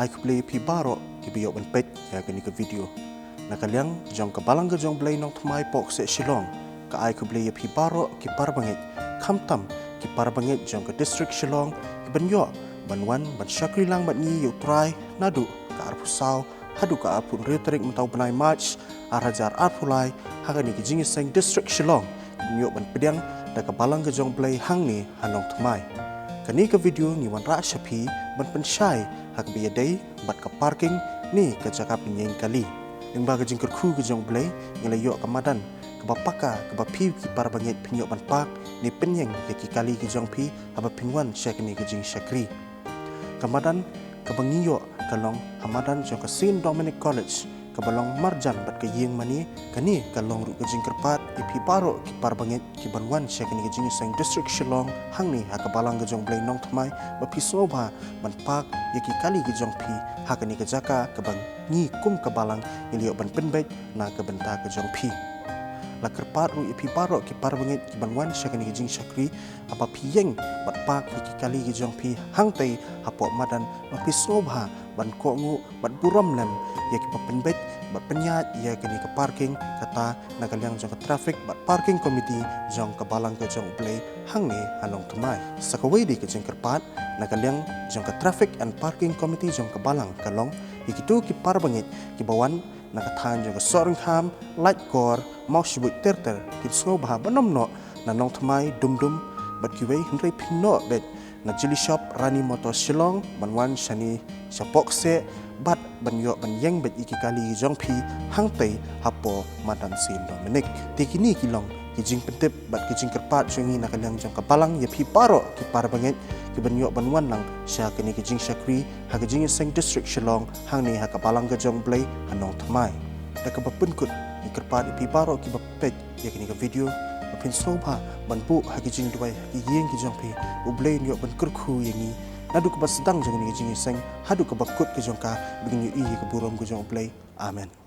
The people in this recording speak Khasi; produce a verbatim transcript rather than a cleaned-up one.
Ai khublei ïa phi baroh kiba ïoh ban peit ïa kane ka video. Na ka liang jong ka Balang ka jong U Blei Nongthymmai Pohkseh Shillong, ka ai khublei ïa phi baroh ki para bangeit, khamtam ki para bangeit jong ka District Shillong kiban ïoh ban wan ban shakri lang bad ngi ïa U Trai naduh ka arphew saw haduh ka arphew hynriew tarik mynta u bnai March ar hajar arphew lai ha kane ka jingïaseng District Shillong, ban ïoh ban pdiang da ka Balang ka jong U Blei hangne ha Nongthymmai. Kane ka video ngi wanrah sha phi ban pynshai ha kaba ïadei bad ka parking ne ka jaka pynïeng kali. Lyngba ka jingkyrkhu ka jong U Blei ngi la ïoh ka madan kaba paka kaba phi ki para bangeit phin ïoh ban park ne pynïeng ïa ki kali ki jong phi haba phin wan sha kane ka jingshakri. Ka madan kaba ngi ïoh ka long ha madan jong ka Saint Dominic College kaba long marjan bad ka ïing mane. Kane ka long ruh ka jingkyrpad ïa phi baroh ki para bangeit kiban wan sha kane ka jingïaseng District Shillong hangne ha ka Balang ka jong U Blei Nongthymmai ba phi sngewbha ban park ïa ki kali ki jong phi ha kane ka jaka kaba ngi kum ka Balang ngi la ïoh ban pynbeit na ka bynta ka jong phi. La kyrpad ruh ïa phi baroh ki para bangeit kiban wan sha kane ka jingshakri haba phi ïeng bad park ïa ki kali ki jong phi hangtei hapoh madan ba phi sngewbha ban kohnguh bad burom lem ïa kiba pynbeit bad pynïaid ïa kane ka parking, kata na ka liang jong ka Traffic bad Parking Committee jong ka Balang ka jong U Blei hangne ha Nongthymmai. Sa kawei de ka jingkyrpad, na ka liang jong ka Traffic and Parking Committee jong ka Balang ka long ïa kito ki para bangeit kiba wan na ka thaiñ jong ka Sohryngkham, Laitkor, Mawshbuit ter ter kin sngewbha ban ym noh na Nongthymmai, Dumdum bad kiwei, hynrei phin noh beit na Jilishop, Rani Motors Shillong ban wan shane sha Pohkseh bad ban ïoh ban ïeng beit ïa ki kali ki jong phi hangtei hapoh madan Saint Dominic. Te kine ki long ki jingpyntip bad ki jingkyrpad jong ngi na ka liang jong ka Balang ïa phi baroh ki para bangeit kiban ïoh ban wan lang sha kane ka jingshakri ha ka jingïaseng District Shillong hangne ha ka Balang ka jong U Blei ha Nongthymmai. Da kaba pynkut ngi kyrpad ïa phi baroh kiba peit ïa kane ka video ba phin sngewbha ban buh ha ki jingduwai ha ki ïing ki jong phi, U Blei un ïoh ban kyrkhu ïa ngi naduh kaba sdang jong kane ka jingïaseng haduh kaba kut ka jong ka, ba ngin ïohi ïa ka burom ka jong U Blei. Amen.